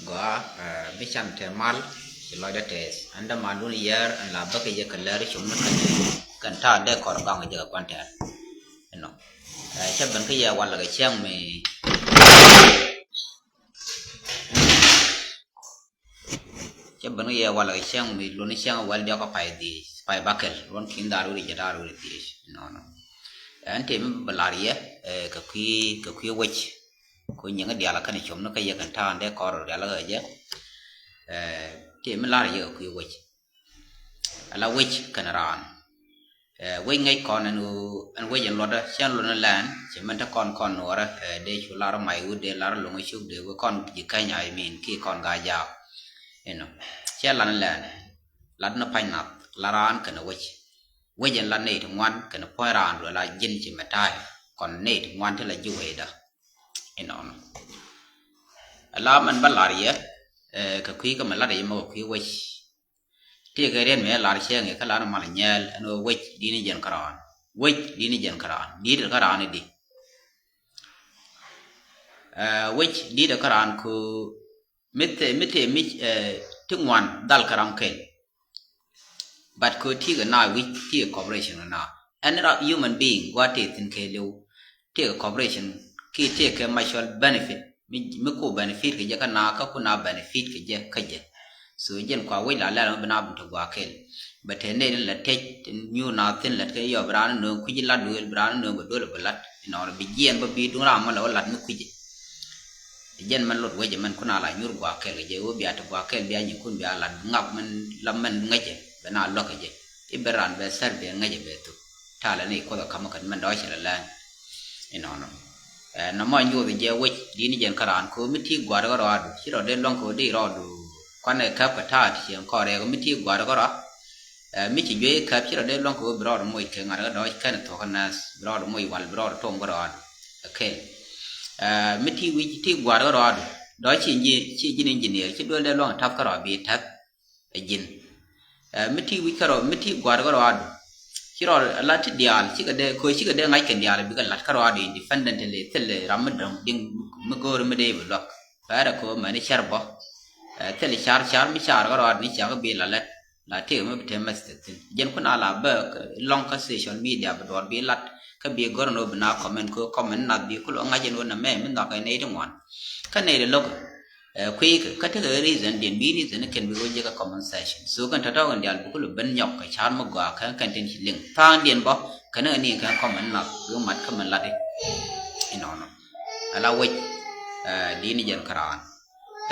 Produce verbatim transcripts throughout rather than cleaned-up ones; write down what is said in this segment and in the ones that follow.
Gɔaa, eh, bi can te mal ci lɔcdä tɛth. Ɛn dämaandun yɛɛr ɛn la bäkɛ yɛ kɛ lɛr com ni kɛn, kɛn ta̱a̱ dee kɔr gaŋ jɛ kɛ kuan tɛɛr. Ɛnɔ. Eh, cä ben kä yɛ walɛ kɛ cäŋ mi, cä ben kä yɛ walɛ kɛ cäŋ mi luni cäŋ wɛl diɔk kä pay dhiec, pay bakɛl, ruɔn ki̱n dhaar wi̱ri jɛ dhaar wi̱ri dhiec. Ɛnɔnɔ. Ɛn tëë mi bɛ lar yɛ, eh, kɛ kui̱, kɛ kui̱ wec. Ku nyiŋä diaal kɛn com ni kä yɛ kɛn ta̱a̱ dee kɔr diaal kä jɛ. Eh, tëë mi lar yɛ kɛ kui̱ wec. Ala wec kɛn raan. Eh, wec ŋäc kɔn ɛn ɣöö ɛn wec ɛn luɔtdä cɛ ɛn luɔt ni lɛn ci mɛn te kɔn kɔn nuɔrä, eh, dee cu lar mac wut dee lar loŋ cuk dee wek kɔn ji̱ kɛny, I mean, ki kɔn gaa jaak. Inɔ. Cɛ lan lɛn. Lat ni pa̱ny nath. La raan kɛn wec. Wec ɛn la nɛy ti ŋuan kɛn puɔ̱ny raan du la ji̱n ci mɛ ta̱a̱. Kɔn nɛy ti ŋuan ti la ji̱ wecdä. Inɔnɔ. Ala mɛn bä lar yɛ, eh, kɛ kui̱ kä mɛ lat yɛ mɛ kɛ kui̱ wec. Tëëkɛ riɛt mëë lar cäŋ i̱ kä lar mal nyɛɛl ɛn ɣöö wec di̱t ni jɛn kärɔɔn. Wec di̱t ni jɛn kärɔɔn. Di̱t kärɔɔn i̱di. Eh, wec di̱t kärɔɔn ku mi thee, mi thee mi, eh, ti ŋuan dhal kä ram kɛl. But kɛ ti̱i̱ kɛ na wi̱c ti̱i̱ kɛ cooperation kɛ na. Any ra-, human being gua̱a̱th tëë thi̱n kɛɛliw. Tëë kɛ cooperation kiɛ tëë kɛ mutual benefit. Mi, mi ku benefit kɛ jɛ kä na kä ku na benefit kɛ jɛ kä jɛ. So jɛn kua wec la lɛl mi bi na bi te gua̱a̱th kɛl. Bɛ te nɛy ni la tec nyuur na thi̱n lät kɛ yɔ bi raan ni nööŋ kui̱ci lat duëël bi raan ni nööŋ bɛ duëël bɛ lat. Inɔɔn bi jiɛɛn bä bi duŋ ram mɔ la wä lat mi kui̱ci. Jɛn mɛn lot wecɛ mɛn kun a la nyuur gua̱a̱k kɛl kɛ jɛ wä bia ti gua̱a̱k kɛl bia nyinkun bia lat ŋak mɛn la mɛn ŋäcɛ bɛ na luäk kɛ jɛ. I̱ ben raan bɛ thɛr bɛ ŋäcɛ bɛ thuk. Talɛ ni kuoth ɛ ka̱m kɛn mɛn dɔ̱ɔ̱c cɛ lɛ lɛŋ. Inɔnɔ. Ɛ nɔmɔ nyuuth jɛ wec di̱t ni jɛn kä raan ko̱ mi ti gua̱a̱r kä rɔaadu ci rɔ dee luäŋ ko̱ di rɔɔdu. Kuanɛ käp kɛ ta̱a̱ ti cieŋ kɔɔr rɛɛk mi ti gua̱a̱r kä rɔa. Ɛ mi ci juey käp ci rɔ dee luäŋ ko̱ bi rɔɔdu moc kɛ ŋa̱t kä dɔ̱ɔ̱c kɛn thuɔ̱k kä nɛɛth bi rɔɔdu moc wal bi rɔɔdu tom kä rɔaadu. Okay. Ɛ mi ti wi̱c ti gua̱a̱r kä rɔaadu dɔ̱ɔ̱c ci ji̱n engineer ci duel dee luäŋ ta̱th kä rɔa bi ta̱th. Ɛ ji̱n. Ɛ mi ti wi̱c kä rɔa mi ti gua̱a̱r kä rɔaadu ci rɔ la ti diaal cikɛ dee ko̱ cikɛ dee ŋa̱c kɛ diaal bikɛ lat kä rɔaadu independently thil ram mi dɔ̱ŋ diŋ mi go̱o̱r mi dee bi luäk. Bɛɛrɛ kɛ ɣöö mɛni cär bä. Ɛ thil car car mi car kä rɔaadu ni cak bi la lät la tëë mi bi te message thi̱n jɛn kun a la bä lɔŋ kä social media bi duɔr bi lat kä bi gör ni wä bi na comment kɛ comment nath bi kul wä ŋa̱c ɛn wä nɛ mɛ mi nhɔk ɛ nɛy ti ŋuan. Kä nɛy ti lo̱k ɛ kui̱ kɛ kä tekɛ reason diɛn bi reason ni kɛn bi wä jek kä comment section so kɛn tɔ̱tɔ̱ kɛn diaal bi kul wä ben nyɔk kɛ car mi gɔaa kɛ kɛn tin ci liŋ tha̱a̱ŋ diɛn bä kɛn ni kɛn comment nath bi wä mat kä mɛn lat i̱ inɔnɔ. Ala wec ɛ di̱t ni jɛn käraan.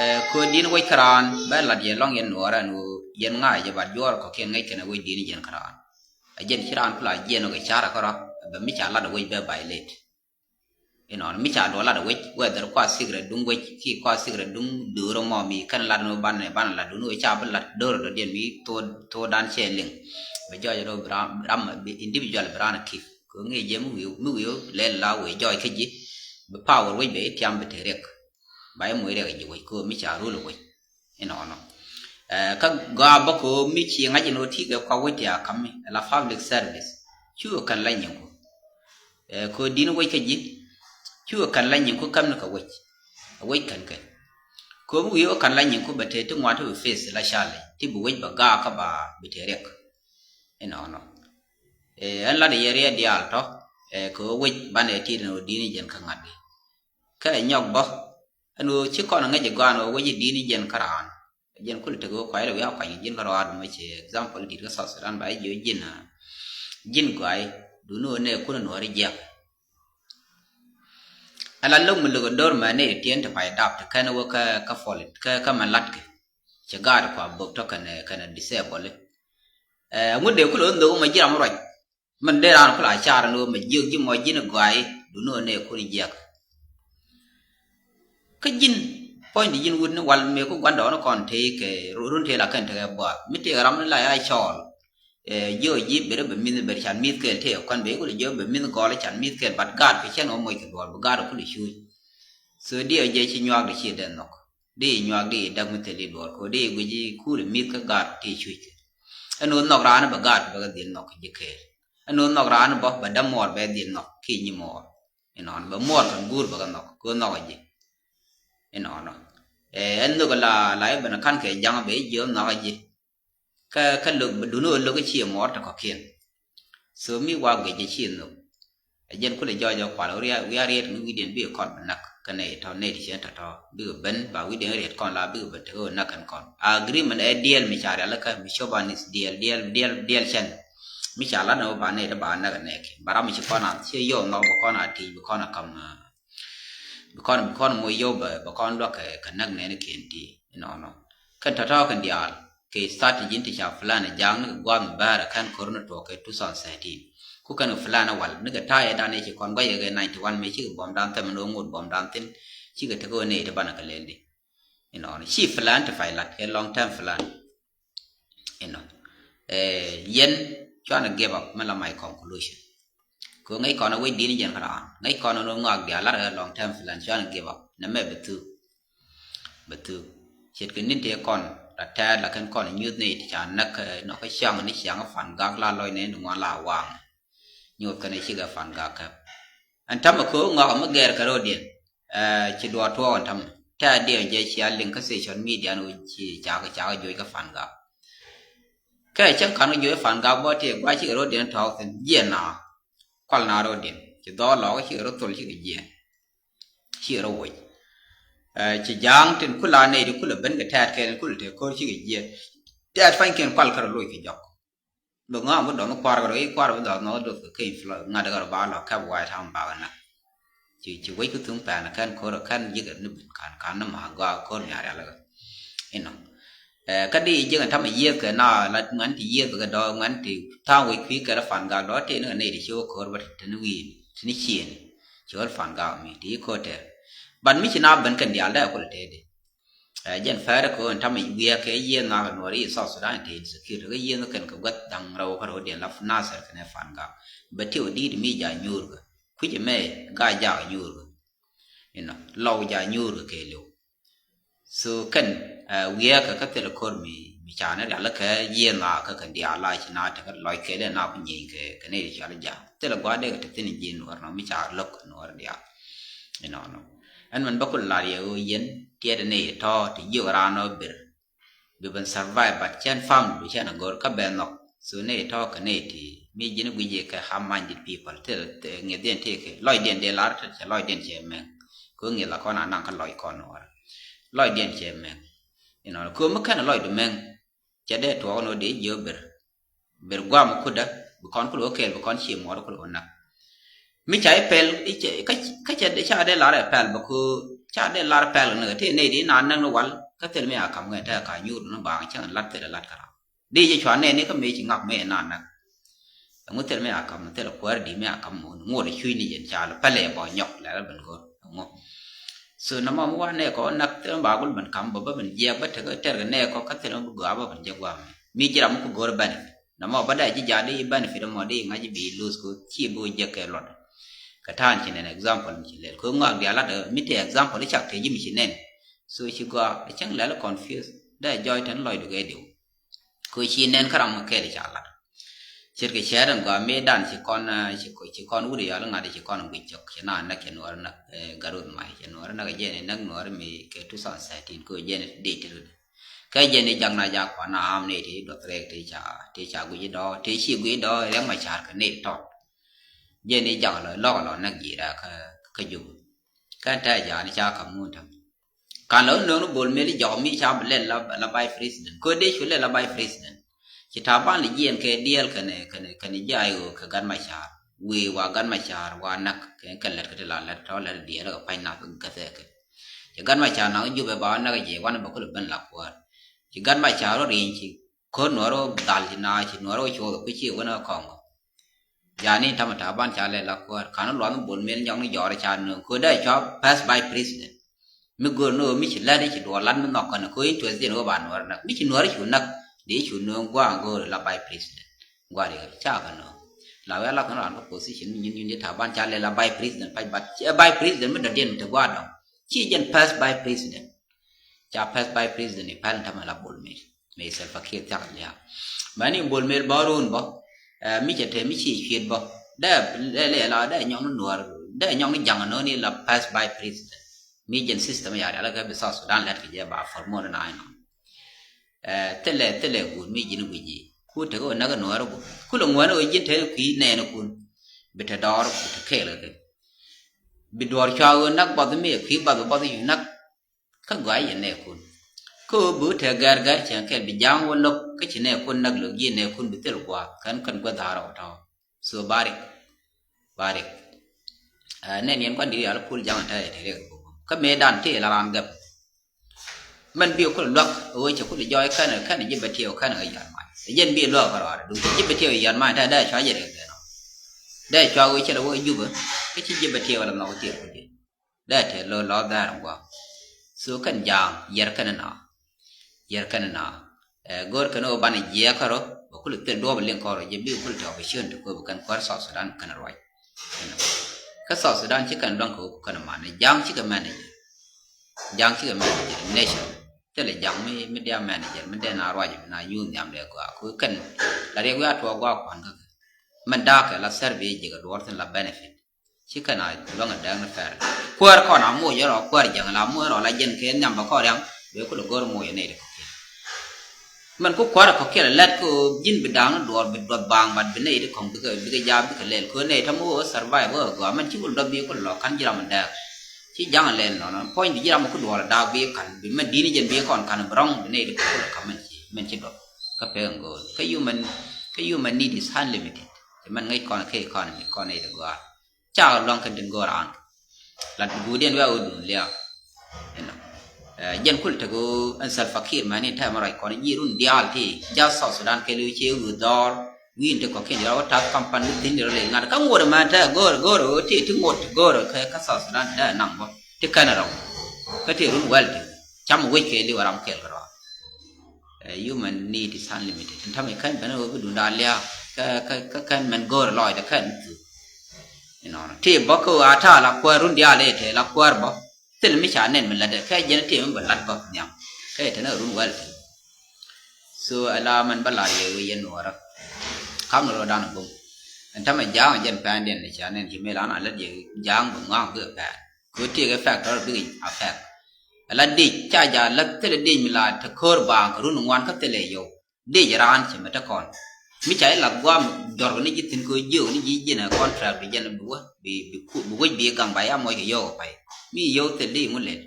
Ɛ köö di̱t ni wec käraan bɛ lat yɛ lɔŋ yɛn nuɔɔrɛ ɛn ɣöö yɛn ŋa̱c jɛ bat juɔɔr kɔ̱kiɛn ŋäc kɛn ɛ wec di̱t ni jɛn käraan. Ɛ jɛn ci raan kula jiɛn ɔ kɛ ca̱r ɛ kärɔa ɛ bɛ mi ca lat ɛ wec bɛ violate. Inɔn mi ca duɔ lat ɛ wec whether kua secret duŋ wec ki kua secret duŋ do̱r ɛmɔ mi kɛn lat ni wä banɛ banɛ lat duni wec ca bi lat do̱r ɛ dɔ̱diɛn mi thok thokdan cɛ liŋ. Bɛ jɔɔc ɛ dɔ̱ bi ram individual bi raan ɛ kip. Kɛ ŋi̱i̱c jɛ mi wi̱i̱ mi wi̱i̱ lɛl la wee jɔɔc kä ji̱. Bi power wec bɛ i̱ tiam bi te riɛk. Ba i̱ moc riɛk ji̱ wec kɛ ɣöö mi ca rul wec. Inɔnɔ. Ɛ kä gɔaa bä kɛ ɣöö mi ci ŋa̱c in ɣöö ti kɛ kɔak wec ti a ka̱m mi la public service. Cu kɛn la nyiŋku. Ɛ kɛ ɣöö di̱n wec kä ji̱. Cu kɛn la nyiŋku käm ni kɛ wec. Ɛ wec kɛn kɛ. Kɛ ɣöö mi wi̱i̱ wä kɛn la nyiŋku bɛ te ti ŋuan ti bi face la challenge ti bi wec bɛ gaak kä ba bi te riɛk. Inɔnɔ. Ɛ ɛn lat yɛ riɛt diaal tɔ ɛ kɛ ɣöö wec banɛ tit ɛn ɣöö di̱n jɛn kä ŋa̱t. Kä ɛ nyɔk bä ɛn ɣöö ci kɔn ŋäc ɛ gɔaa ɛn ɣöö wec i̱ di̱n i̱ jiɛn kä raan. Jiɛn kul tek ɣöö kuay rɛw ya kuany ji̱n kä raan mɛ ci example di̱t kä South Sudan ba i̱ jiö ji̱n ji̱n gɔaa i̱ duuni ɣöö nɛ kun ɛ nuɔɔri jiɛk. Ala lo̱k mi lo̱k ɛ do̱r mɛ nɛ i̱ tiɛn ti pay dap ti kɛn ɣöö kä kä polit kä kä mɛ latkɛ. Ci gaat kua bök tɔ kɛn kɛn disable i̱. Ɛ ŋut dee kul ɣöö nhök mɛ ji̱ ram ruac. Min dee raan kula car ni wä mɛ jiök ji̱ mɔ ji̱n gɔaa i̱ duni wä nɛ kun jiɛk. Kä ji̱n puɔ̱ny di ji̱n wut ni wal mëë ku gua̱ndɔɔŋ ni kɔn tëë kɛ run tëë la kɛn tekɛ buath mi tëë ram ni la ya cɔɔl. Ɛ jiö ji̱ ber bɛ mi̱th ber can mi̱th kɛɛl tëë kuan bɛ kul jiö bɛ mi̱th gɔl can mi̱th kɛɛl but gaat kɛ cɛn wä moc kɛ duɔl bi gaat kul cuc. So diɛ jɛ ci nyuak di ci dee nhɔk di nyuak di däk mi thil di duɔl kɛ di guic kul mi̱th kä gaat ti cuc kɛ. Ɛn wä nhɔk raan bɛ gaat bɛ kɛ dhil nhɔk ji̱ kɛɛl. Ɛn ɣöö nhɔk raan bä bɛ dämuɔɔr bɛ dhil nhɔk ki nyimuɔɔr. Inɔnɔ bɛ muɔɔr kɛn guur bɛ kɛ nhɔk kɛ ɣöö nhɔk ɛ ji̱. Inɔnɔ. Ɛ ɛn nhök la la i̱ ben ka̱n kɛ ja̱ŋ bɛ i̱ jiɛ nhɔakä ji̱. Kä kä lök bi duni ɣöö lök i̱ ciɛ muɔɔr ti kɔ̱kiɛn. So mi wa guic jɛ ciɛ nhök. Ɛ jɛn kulɛ jɔɔc jɛ kual ɣöö wiaa riet ni wi̱diɛn bikɛ kɔn bi näk kä nɛy tɔ̱ nɛy ti cɛ tɔ̱tɔ̱ bikɛ ben ba wi̱diɛn riet kɔn la bikɛ ben tekɛ ɣöö näk kɛn kɔn. Agreement ɛ diɛl mi ca rialikä mi chauvinist diɛl diɛl diɛl diɛl cɛn. Mi ca lat ni ɣöö ba nɛy ti ba näk ɛ nɛɛkiɛn ba ram mi ci kɔn a ciɛ yɔw nhɔk bi kɔn a ti̱i̱c bi kɔn a ka̱m. Bi kɔn bi kɔn moc yio̱w bɛ bɛ kɔn luäk kɛ kɛ näk nɛɛni kiɛn ti inɔnɔ. Kɛn tɔ̱tɔ̱ kɛn diaal kɛ strategy in ti ca plan ɛ ja̱a̱ŋ ni kɛ gua̱a̱th mi bäärɛ kɛn ko̱r ni tuɔɔk kɛ two thousand thirteen. Ku kɛn kɛ plan ɛ wal ni kɛ ta̱a̱ ɛ dan ɛ ci kɔn gua̱c kɛ kɛ ninety one mëë cikɛ buɔ̱mdan thɛmɛ ni wä ŋot buɔ̱mdan thi̱n. Cikɛ tekɛ wä nɛy ti banɛ kɛ lɛl di inɔnɔ ci plan ti pay lat kɛ long term plan. Inɔ ɛ yɛn cuanɛ give up mi la my conclusion. Kɛ ŋäc kɔn a wec di̱t ni jɛn kä raan ŋäc kɔn a ŋɔak diaal lat ɛ long term plan cuanɛ give up nɛ mɛ bi thuk. Bi thuk ce̱tkɛ ni̱n tëë kɔn la tɛɛt la kɛn kɔn nyuth ni ti ca näk nɔ kä ciaŋ ni ciaŋ fan gak la lɔc ni ni ŋuan la waŋ. Nyuth kɛn cikɛ fan gak kɛp. Ɛn tamɛ kɛ ɣöö ŋɔak mi gɛɛr kɛ ro̱diɛn. Ci duɔɔr tuɔɔk ɛn tamɛ tɛ̈ diɛw jɛ cia liŋ kä social media ni ci cakɛ cakɛ juɔc kä fan gak. Kɛ cäŋ ka̱n kɛ juɔc fan gak bä tëë gua̱c cikɛ ro̱diɛn tɔ̱ɔ̱k thi̱n jiɛn na. Kual na ro̱diɛn ci dhɔɔl lɔɔk cikɛ ro̱ thol cikɛ jiɛn. Cikɛ ro̱ woc. Ci ja̱a̱ŋ tin kula nɛy ti kulɛ ben kɛ tɛ̈t kɛn kulɛ te ko̱r cikɛ jiɛn. Tɛ̈t pa̱nykiɛn kual kä rɔ loc kɛ jɔk. Bi ŋɔak bi dɔn kuar kɛ rɔ i̱ kuar bi dhɔk nhɔk doth kɛ keny fla ŋa̱t kɛ rɔ ba lɔ kɛp wa̱a̱ ta̱a̱m bakɛ nak. Ci ci wec kä thuŋ pɛn kɛn ko̱r kɛn yikɛ ni bin ka̱n ka̱n ni ma gɔaa ko̱r mi a rial kɛ. Inɔ ɛ kä di ji̱ kɛ ta̱mɛ yiëëth kɛ na la ŋuɛn ti yiëëth kɛ dɔ̱ ŋuɛn ti tha̱a̱ŋ wec kui̱ kɛ la fan gak dɔ̱ ti ni kɛ nɛy ti ci wä ko̱r bä ti ni wi̱i̱ ti ni ciëëni. Ci wä fan gak mi ti yi ko̱r tɛr. Ban mi ci na ben kɛn diaal dee kulɛ tëëdi. Ɛ jɛn fɛɛrɛ kɛ ɣöö ɛn tamɛ wiɛɛkɛ yiëë nhɔakɛ nuɔɔri i̱ South Sudan te insecurity kä yiëë nhɔkɛn kɛ gua̱th da̱ŋ rɛw kä rɛwdiɛn la Nasir kɛnɛ Fangak. Bɛ ti ɣöö di̱i̱t mi ja̱ nyuurkɛ kui̱cɛ mɛ ga̱a̱c ja̱a̱kɛ nyuurkɛ. Inɔ lɔw ja̱a̱ nyuurkɛ kɛɛliw. So kɛn ɛ wiɛɛkɛ kä thilɛ ko̱r mi mi ca ni rialikä yiëë nhɔakä kɛn diaal la ci na tekɛ lɔc kɛɛliw na ku nyieeny kɛ kɛ nɛy ti cɔal i̱ ja̱a̱ thilɛ gua̱a̱r dee kɛ te thi̱n ji̱ nuɔɔr nɔ mi ca lo̱k nuɔɔr diaal. Inɔnɔ ɛn mɛn bä kul lar yɛ ɣöö yɛn tiɛt ni tɔ̱ ti jiök raan ɔ ber. Bi ben survive but cɛn family du cɛn a go̱r kä bɛ nhɔk. So ni tɔ̱ kɛ ni ti mi ji̱n guic yɛ kɛ high minded people thil ŋi̱dhiɛn ti kɛ lɔcdiɛn dee lar tet cɛ lɔcdiɛn cɛ mɛŋ. Kɛ ŋi̱th la kɔn a naŋ kä lɔc kɔn wär lɔcdiɛn cɛ mɛŋ. Inɔnɔ kɛ mi kɛn a lɔc du mɛŋ. Cɛ dee tuɔɔk ni wä dee jiök ber. Ber guam kudä bi kɔn kul wä kɛɛl bi kɔn cie muɔɔr kul wä nak. Mi ca i̱ pɛl kä ca dee lar ɛ pɛl bä ko ca dee lar pɛl ni kɛ ti nɛy di na näk ni wal kä thil mi a kam kɛ tɛ ka nyuur ni baŋ cäŋ lat thil lat kä ram. Di jɛ cua nɛn ni kä mi ci ŋak mi na näk. Ɛŋu thil mi a kam thil kuäär di mi a kam ŋot ŋot cuc ni jɛn ca lɛ pɛl ɛ bɔ nyɔk lɛ la ben go̱r ɛŋu. So nɔmɔ mi wa nɛ kɔ nak thil ba gul ben kam bä bä ben jiɛk bä tek tɛr kɛ nɛ kɔ kä thil mi bi gɔaa bä ben jɛ guam mi ji̱ ram mi ku go̱r benefit. Nɔmɔ bä dee ji̱ jaat di benefit mɔ di ŋa̱c bi lose ko ci bi wä jiɛk kɛ luɔt. Kɛ ta̱a̱n ci nɛn example mi ci lɛl ko ŋɔak diaal lat mi te example cak te ji̱ mi ci nɛn. So ci gɔaa cäŋ lɛl confuse dee jɔy ten lɔcdu kɛ diw. Ko ci nɛn kä ram kɛɛl ca lat. Ce̱tkɛ cɛɛt ɛn gɔaa mëëdan ci kɔn ci kɔn wut yɔl ŋa̱t ci kɔn guic cɔk ci na näk cɛ nuɔr näk. Garut may cɛ nuɔr näk jɛn näk nuɔr mi kɛ two thousand thirteen ko jɛn dee ti rut. Kɛ jɛn jak na jak kuan na am ni ti duɔth rɛk ti ca ti ca guic dɔɔ ti ci guic dɔɔ rɛk ma car kɛ ni tɔt. Jɛn jak lɔ lɔk lɔ näk ji̱ rɛk kä jup. Kɛn tɛ jak ni ca kam ŋun täm. Kan la wä nööŋ ni Bol Mel i̱ jɔk mi ca bi lɛl la vice president. Kö dee cu lɛl la vice president. Ci Taban li jiɛn kɛ diɛɛl kɛnɛ kɛnɛ kɛnɛ jiay ɣöö kɛ gat ma ca̱a̱r. Wëë wa gat ma ca̱a̱r wa näk kɛ kɛ lɛt kɛ ti la lɛt tɔ lɛt diɛɛl kɛ pa̱ny nath kɛ gäthɛ kɛ. Ci gat ma ca̱a̱r naŋ jupɛ ba wa näk jɛ wanɛ bɛ kulɛ ben la kuäär. Ci gat ma ca̱a̱r wä rieny ci ko̱r nuɔr wä dhal ci na ci nuɔr wä cuɔth ku ci wä ni kɔŋ. Yani tamɛ Taban ca lɛ la kuäär kan luath mi Bol Mel nyɔk ni jɔɔr ca nööŋ ko dee cua pass by president. Mi go̱o̱r ni ɣöö mi ci lät i̱ ci duɔɔr lat mi nhɔk kɔn ko interest diɛn ɣöö ba nuɔr näk mi ci nuɔr i̱ cu näk. Dee cu nööŋ gua̱a̱ŋ go̱o̱r la by president. Gua̱a̱r i̱ ca kɛ nööŋ la wee la kɔn raan kä position mi nyin nyin ci Taban ca lɛ la by president pac bat ɛ by president mi dɔ̱diɛn mi te gua̱a̱r dɔ̱ŋ. Ci jɛn pass by president. Ca pass by president i̱ pɛl tamɛ la Bol Mel. Mëë Salva Kiir thiak lia̱a̱. Mɛni Bol Mel bä run bä. Ɛ mi cɛ te mi ci cuet bä. Dee lɛ lɛ la dee nyɔŋ ni nuɔr dee nyɔŋ ni jaŋ nööni la pass by president. Mi jɛn system ya rial kɛ bi South Sudan lɛt kɛ jɛ ba for more than I know. Ɛ, thilɛ, thilɛ guut mi ji̱n guic ji̱. Ku tekɛ wä näk ɛ nuɔɔr ɛ guut. Kulɛ ŋuɛn ɛ wä ji̱n te kui̱ nɛɛni kun. Bi te dɔɔr, bi te kɛɛl kɛ kɛ. Bi duɔɔr cua wä näk bath mi ɛ kui̱ bath bath yu näk. Kä gɔaa yɛ nɛɛkun. Kä ɣöö bi wä te gɛr gɛr cieŋ kɛl bi ja̱a̱ŋ wä lo̱k kä ci nɛɛkun näk lo̱k ji̱ nɛɛkun bi thil gua̱a̱th kän kän gua̱th dha̱a̱r ɔ tɔ̱. So barik. Barik. Ɛ, nɛn yɛn gua̱n di̱t yal pul ja̱a̱ŋ ɛ ta̱yɛ te riɛk. Kä mëë dan tëë la raan gɛp. Mɛn bi kulɛ luäk ɣöö cɛ kulɛ jɔɔy kɛn kɛn ji̱ bɛ tiɛw kɛn ɣä yɔ̱a̱n mac. Ɛ jɛn bi luäk kɛ rɔɔdɛ duŋ ji̱ bɛ tiɛw yɔ̱a̱n mac ta̱yɛ dee cua jɛ riɛk dee nɔ. Dee cua ɣöö cɛ lɛ wä jupä. Kä ci ji̱ bɛ tiɛw la nhɔk tiɛw kɛ ji̱. Dee tëë lo̱ lɔ dhɛɛr in gua̱a̱k. So kɛn ja̱a̱ŋ yɛr kɛn na. Yɛr kɛn na. Ɛ, go̱o̱r kɛn ɣöö banɛ jiɛɛk kärɔ bɛ kulɛ thil duɔ̱ɔ̱p liŋ kɔrɔ jɛ bi kulɛ tɔ̱ bɛ ciön ti kööb kɛn kuäär South Sudan kɛn ruac. Kä South Sudan ci kɛn luäŋ kɛ ɣöö kɛn man ja̱a̱ŋ cikɛ manager. Ja̱a̱ŋ cikɛ manager nation. Thilɛ ja̱a̱ŋ mi mi dia manager mi dee na ruac na yuun nhiam dee gɔaa ku kɛn la riɛk wiaa tuɔɔk gɔaa kuan kä kɛ. Mɛn da̱a̱kɛ la service ji̱ kɛ duɔ̱ɔ̱r thi̱n la benefit. Ci kɛn a luäŋ a dääk ni fɛr. Kuäär kɔn a moc rɔ kuäär jäŋ la moc rɔ la jɛn kɛ nhiam bä kɔn riaŋ. Bɛ kulɛ go̱r moc nɛy ti kɔkiɛn. Mɛn ku kuäär kɔkiɛn lät kɛ ji̱n bi da̱a̱ŋ ni duɔɔr bi duɔth baaŋ bat bi nɛy ti kɔŋ bikɛ bikɛ jaap bikɛ lɛl kɛ nɛy ta̱ moc wä survive wä gɔaa mɛn ci kulɛ dɔp bi kulɛ lɔ ka̱n ji̱ ram a dääk. Ci ja̱ŋ a lɛl nɔnɔ puɔ̱ny bi ji̱ ram a ku duɔɔr a da̱a̱k bi ka̱n bi mɛn di̱t ni jɛn bi kɔn ka̱n bi rɔ̱ŋ bi nɛy ti kulɛ ka̱n mɛn ci mɛn ci dɔp. Kä pek in go̱o̱r kä human kä human need is unlimited. Ci mɛn ŋäc kɔn kɛ economy kɔn nɛy ti gɔaa. Ca luaŋ kɛn tin go̱o̱r an. Lat guudiɛn wiaa wä duun liaak. Inɔ. Ɛ, jɛn kul tek ɣöö ɛn Salva Kiir mɛni tɛmɛ ruac kɔn ji̱ run diaal ti ja̱th South Sudan kɛl ɣöö ciɛ ɣöö dhɔr. Wi̱i̱n ti kɔ̱kiɛn jɛ rɔ wä ta̱th kampan wi̱i̱ thi̱n jɛ rɔ lɛ ŋa̱t kä ŋot ɛmɛ tɛ go̱o̱r go̱o̱r ɣöö ti ti ŋot ti go̱o̱r kɛ kä South Sudan tɛ naŋ bä ti kɛn rɔ. Kä ti run wɛl ti cam wec kɛ li̱w ram kɛl kɛ rɔ. Ɛ, human need is unlimited. Ɛn täämɛ kɛn ben ɣöö bi duŋda lia̱a̱ kä kä kä kɛn mɛn go̱o̱r lɔcdɛ kɛn. Inɔnɔ ti bä kä ɣöö a ta̱a̱ la kuäär run diaal i̱ te la kuäär bä. Thil mi ca nɛn mi lätdɛ kɛ jɛn ti mi bä la̱t bä nhiam. Kɛ te ni run wɛl. So ala mɛn bä la̱r yɛ ɣöö yɛn nuɔɔrä. Kam ni rɔ dan bum. Ɛn täämɛ ja̱a̱ŋ jɛn pɛn diɛn ni ca nɛn ci mëë la na lät yɛ ja̱a̱ŋ bä ŋɔaŋ bikɛ pɛn. Kɛ ɣöö ti kɛ factor bikɛ affect. Ala dic ca ja̱a̱ lät thilɛ dic mi la te ko̱r baaŋ kɛ run ŋuan kä thilɛ yɔw. Dic raan cɛ mɛ te kɔn. Mi ca i̱ lath guam jɔrkɛ ni ji̱ thi̱n kɛ jiök ni ji̱ ji̱n ɛ contract bi jɛn bi wä bi bi ku bi wec bi gaŋ ba ya mɔc kɛ yio̱w kɛ pay. Mi yio̱w thil di ŋu lel.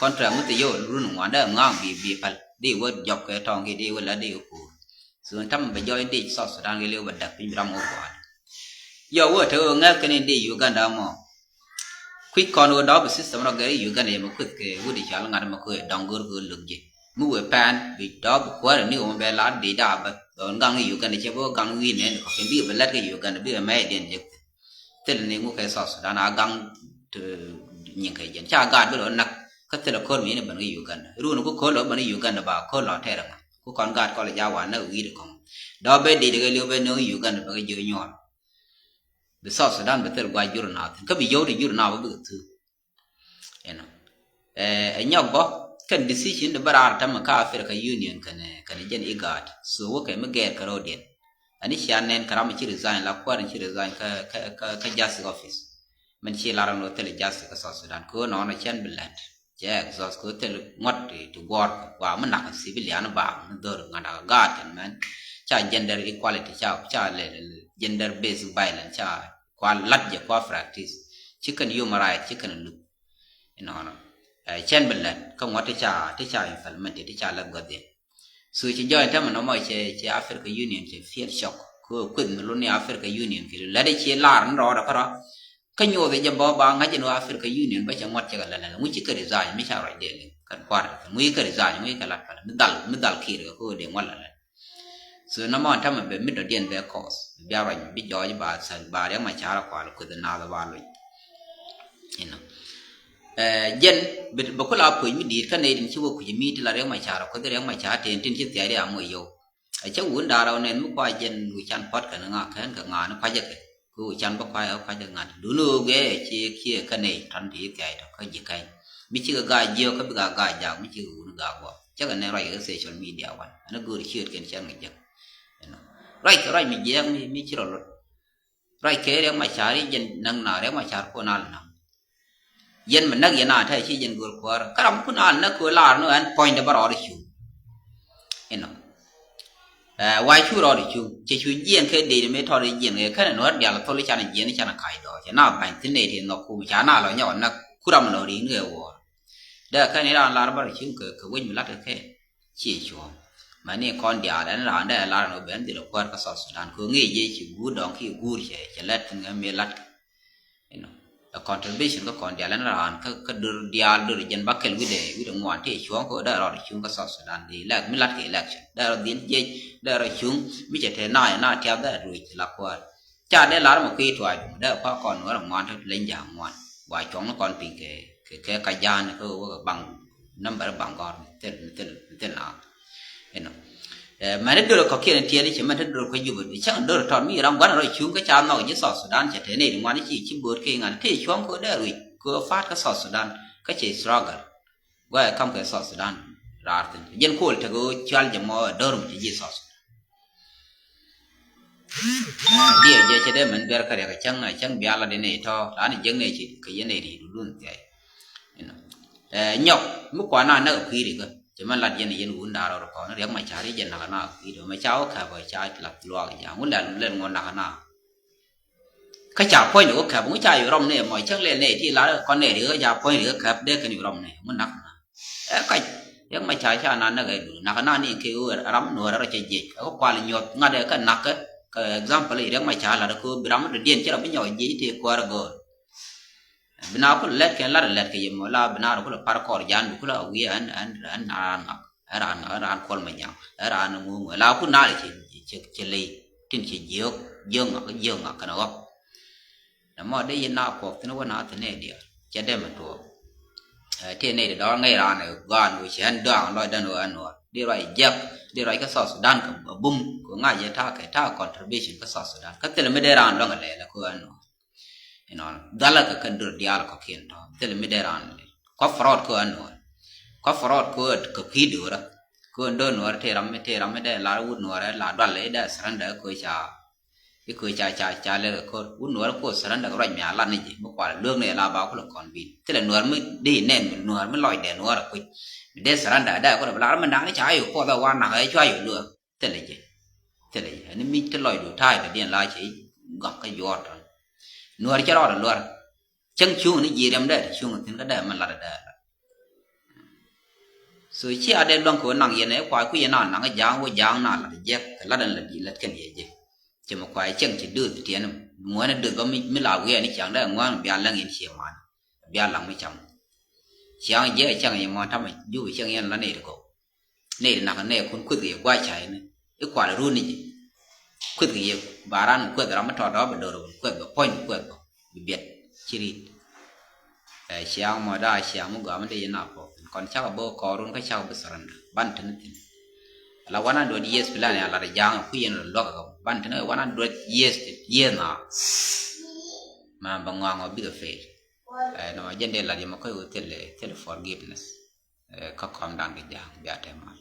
Contract ŋu thil yio̱w run ŋuan dee ŋa̱a̱ŋ bi bi päl di wä jɔk kɛ tɔŋ ki di wä la di wä kuur. So tam bɛ jɔy dic South Sudan kɛ liw bɛ däk piny bi ram wä gua̱a̱t. Yɔ wä te wä ŋɛth kɛ ni dic Uganda mɔ. Kui̱c kɔn ɣöö dɔ̱ɔ̱p system rɔ gɛr i̱ Uganda yɛ mɛ kueth kɛ wut i̱ cɔal ŋa̱t mɛ köö dɔ̱ŋ go̱r kɛ ɣöö lo̱k ji̱. Mi wëë pɛn bi dɔ̱ɔ̱p bi kuäär ni ɣöö mɛ bɛ lar dee daabä. Dhɔn gaŋ ni Uganda cɛ bä gaŋ wi̱i̱ nɛn kɔ̱kiɛn bikɛ bɛ lät kɛ Uganda bikɛ mɛy diɛn jek. Thil ni ŋu kɛ South Sudan a gaŋ nyiŋ kɛ jɛn ca gaat bi lɔ nak. Kä thil a ko̱r mi ni bän kɛ Uganda run ku ko̱r lɔ bän kɛ Uganda ba ko̱r lɔ tɛɛr ŋa̱ ku kɔn gaat kɔl a ja wa nak wi̱i̱ di kɔŋ. Dɔ̱ɔ̱p bɛ dee di kɛ liw bɛ ni Uganda bä kɛ jiö nyuɔl. Bi South Sudan bi thil gua̱c jur naath kä bi yio̱w ti jur naath bä bikɛ thuk. Inɔ. Ɛ nyɔk bä kɛn decision di bä raar tämɛ kä Africa Union kɛnɛ kɛnɛ jɛn IGAD. So wä kɛ mi gɛɛr kɛ ro̱diɛn. Ani cia nɛn kɛ ram ci resign la kuäär ci resign kä kä kä kä justice office. Mɛn ci lar ɛn wä thil justice kä South Sudan kɛ wä nɔnɔ cɛn bi lɛt. Cɛ exhaust kɛ thil ŋuɔ̱t ti guɔ̱ɔ̱r kɛ kua mi nak civilian ba mi dhör ŋa̱t a gaat kɛn mɛn ca gender equality ca ca lɛ gender based violence ca kua lat jɛ kua practice. Ci kɛn human right ci kɛn luth. Inɔnɔ cɛn bi lɛt kä ŋuɔ̱t ti ca ti ca implement ti ca lɛt gua̱dhiɛn. So ci jɔɔny tämɛ nɔmɔ cɛ cɛ Africa Union cɛ feel shock kɛ kueth mi luni Africa Union kɛ lɛt ci lar ni rɔɔdɛ kärɔ. Kä nyuɔth jɛ bä ba ŋa̱c ɛn ɣöö Africa Union bä cɛ ŋuɔ̱t cɛ kɛ lɛ lɛ ŋuci kɛ resign mi ca ruacdɛ liŋ kɛn kua̱r kɛ ŋuci kɛ resign ŋuci kɛ lat pälɛ mi dhal mi dhal kiir kɛ ko̱o̱k dee ŋuɔ̱t lɛ lɛ. So nɔmɔ ɛn tämɛ bɛ mi dɔ̱diɛn bɛ kɔɔth bia ruac bi jɔɔc ba thäl ba Riɛk Macar a kual kueth naath ba luc. Inɔ. Ɛ jɛn bɛ bɛ kula puc mi di̱i̱t kä nɛy tin ci wä kuc mi ti la Riɛk Macar a kueth Riɛk Macar tin tin ci thiac ri a moc yio̱w. A cä wun da̱a̱r rɛw nɛn mi kua jɛn wi̱can puɔ̱t kɛn ŋa kɛn kɛ ŋa ni kuacä kɛ. Kɛ wi̱can bä kuacä kuacä ŋa ti duni ɣöö gɛ cie kiɛ kä nɛy tɔ̱n ti thia̱c tɔ̱ kä ji̱ kɛny. Mi cikɛ ga̱a̱c jiök kä bikɛ a ga̱a̱c jaak mi cikɛ wun ga̱a̱c guɔ. Cä kɛ nɛn ruac kɛ social media wan. Ɛn a go̱o̱r ciöötkiɛn cä ŋi̱c jek. Ɛnɔ. Ruac kɛ ruac mi jiɛɛk mi mi ci rɔ lot. Ruac kɛ Riɛk Macar i̱ jɛn näk na Riɛk Macar kuɔn al naŋ. Yɛn mi näk yɛn a te ci yɛn göör kuäär. Kä ram kun a näk kɛ lar ni ɛn puɔ̱nydɛ bä rɔɔd cuŋ. Inɔ. Ɛ, wa cu rɔɔd cuŋ. Cɛ cu jiɛn kɛ dee ni mi tɔt jiɛn kɛ kɛn nuɔ̱r dial thol canɛ jiɛn canɛ kac dɔɔ. Cɛ na ba̱ny thin nɛy ti nhɔk kum ca na lɔ nyɔk näk ku ram lɔ ri̱i̱ŋ ni kɛ wuɔɔr. Dee kɛn iran lar bä rɔ cuŋ kɛ, kɛ wec mi lat kɛ kɛ. Ci cuɔ̱ɔ̱ŋ. Mani kɔn diaal ɛn raan dee lar ni ben dhil kuäär kä South Sudan. Kɛ ŋi̱i̱c jɛ ci guur dɔŋ ki guur cɛ, cɛ lɛt thin ŋɛ mi lat kɛ. You know, a contribution kä kɔn diaal ɛn raan kä, kä dur diaal dur jɛn ba kɛl wi̱dɛ, wi̱dɛ ŋuan ti cuɔ̱ɔ̱ŋ kä dee rɔɔd cuŋ kä South Sudan di lɛk mi lat kɛ election. Dee rɔ dhil jiɛc, dee rɔ cuŋ, mi cɛ te na, na tiap dee ruc la kuäär. Ca dee lar mɛ kui̱ tuac dum dee kua kɔn wä rɛ ŋuan te leny ja̱a̱ŋ ŋuan. Wa cuɔ̱ŋ ni kɔn piny kɛ, kɛ, kɛ ka ja̱a̱n kɛ wä kɛ baŋ, number baŋ gɔr mi thil, mi thil, mi thil na. You know. Ɛ, mɛn ni dor kɔkiɛn tiɛɛni cɛ mɛn te dor kɛ Jubɛ. Cäŋ dor tɔt mi ram gua̱n rɔ cuŋ kä ca nhɔk ji̱ South Sudan cɛ te nɛy ti ŋuan ci, ci bo̱o̱t kɛ ŋa̱n te cuɔ̱ŋ kɛ dee ruic kɛ fa̱a̱t kä South Sudan kä cɛ struggle. Gua̱a̱ kam kɛ South Sudan raar thin. Jɛn ko̱o̱l tekɛ ɣöö cual jɛ mɔ ɛ dor mi cɛ ji̱ South Sudan. Diɛ jɛ cɛ dee mɛn duer kä riɛk cäŋ na cäŋ bia la di nɛy tɔ la ni jek nɛy ci kɛ yɛn nɛy ri dudun thiay. You know. Ɛ, nyɔk mi kuan na näk a kui̱ri kä cɛ mɛn lat yɛn yɛn wun da̱a̱r rɔ kɔn riɛk ma ca ri jɛ nak na a kui̱ri mɛ ca wä kɛ bä ca lat luaak ja̱a̱ŋ wun lɛl lɛl ŋuɔn nak na. Kä ca puɔ̱ny ni wä kɛp ŋu ca yɔ rɔm ni mɔ cäŋ lɛl ni ti lar kɔn ni ri kä ca puɔ̱ny ri kä kɛp dee kɛn yɔ rɔm ni ŋu nak na. Ɛ kac riɛk ma ca ca na näk ɛ dul nak na ni kɛ wä ram nuɔr rɔ cɛ jiɛc ɛ kual nyuɔth ŋa̱t ɛ kä nak kä. Kɛ example riɛk ma ca lar kɛ wä bi ram dɔ diɛn ci rɔ bi nyɔk jiɛc ti kuäär go̱o̱r. Bi na kul lɛt kɛ lar lɛt kɛ yɛ mɔ la bi na rɔ kul par kɔr jan bi kul a wiɛ ɛn ɛn ɛn na ran ŋak. Ɛ raan, ɛ raan kuɔl mɛ nyaŋ, ɛ raan ŋuŋ, ɛ la kun na cɛ, cɛ, cɛ ley tin cɛ jiök, jiök ŋak, jiök ŋak kɛn ɣɔk. Nɛ mɔ dee yin na kuɔk thin wä na thin nɛ diaal cɛ dee mɛ tuɔɔk. Ɛ ti nɛ di dɔɔr ŋäc raan ɛ gɔaan wä cɛ ɛn dɔaŋ lɔc dɛn wä ɛn wä di ruac jɛk di ruac kä South Sudan kɛ bum kɛ ŋac jɛ ta̱a̱ kɛ ta̱a̱ contribution kä South Sudan kä thil mi dee raan luäŋ ɛ lɛɛlɛ kɛ wä ɛn wä. Inɔn dhalä kɛ kɛ dur diaal kɔkiɛn tɔ thil mi dee raan lɛ kua fraud kɛ ɣän nuɔr. Kua fraud kɛ ɣän kɛ kui̱ duɔrä kɛ ɣän dee nuɔr ti ram mi ti ram mi dee lar wut nuɔr la dual i dee surrender kɛ ca. I kɛ ca ca ca lɛ kɛ kor wut nuɔr kɛ surrender kɛ ruac mi a lat ni ji̱ mi kual luek ni la ba kulɛ kɔn bin thilɛ nuɔr mi dee nɛn mi nuɔr mi lɔc dee nuɔr a kui̱. Mi dee surrender dee kulɛ bi lar mi naŋ ni ca yo̱ puɔth a wa naŋ a cua yo̱ luek. Thilɛ jɛ. Thilɛ jɛ. Ɛn mi ti lɔcdu ta̱a̱ kɛ diɛn la cɛ i̱ gɔ̱a̱k kä juɔ̱ɔ̱r tɔ̱n. Nuäär cɛ rɔɔdɛ luär. Cäŋ cuŋ ni ji̱ riɛm dee ti cuŋ thi̱n kä dee mɛn lat dee lat. So cia dee luäŋ kɛ wä naŋ yɛn ɛ kuay ku yɛn na naŋ ja̱a̱ŋ wä ja̱a̱ŋ na lat jɛ kɛ lat ɛn lat di̱i̱t lat kɛn yɛ jɛ. Cɛ mɛ kuay cäŋ cɛ dööth tiɛn ŋuäänɛ dööth bä mi la wiɛɛn i̱ ciaŋ dee ŋuäänɛ bia läŋ yɛn cie man. Bia laŋ mi cam. Ciaŋ jɛ cäŋ yɛ mɔn tamɛ jupɛ cäŋ yɛn la nɛy ti kɔk. Nɛy ti nak nɛy kun kueth kɛ yɛ gua̱c cay ni i̱ kual run ni ji̱. Kueth kɛ yɛ ba ran kueth ram mi tɔt dɔɔp bɛ do̱r bɛ kueth bɛ puɔ̱ny bɛ kueth bä bi biɛt ci ri̱t. Ɛ ciaŋ mɔ daa ciaŋ mi gɔaa mi dee yɛ na puɔth kɔn cakɛ bä kɔɔrun kä cakɛ bä surrender ban tini thin. La one hundred years plan ya lat ja̱a̱ŋ ku yɛn rɔ luɔk kɛ ban tini one hundred years year na. Ma bɛ ŋɔaŋ ɔ bikɛ fail. Ɛ nɔmɔ jɛn dee lat yɛ mɔ kä yɛ wä thil thil forgiveness. Ɛ kä kɔm dan kɛ ja̱a̱ŋ bia tɛmal.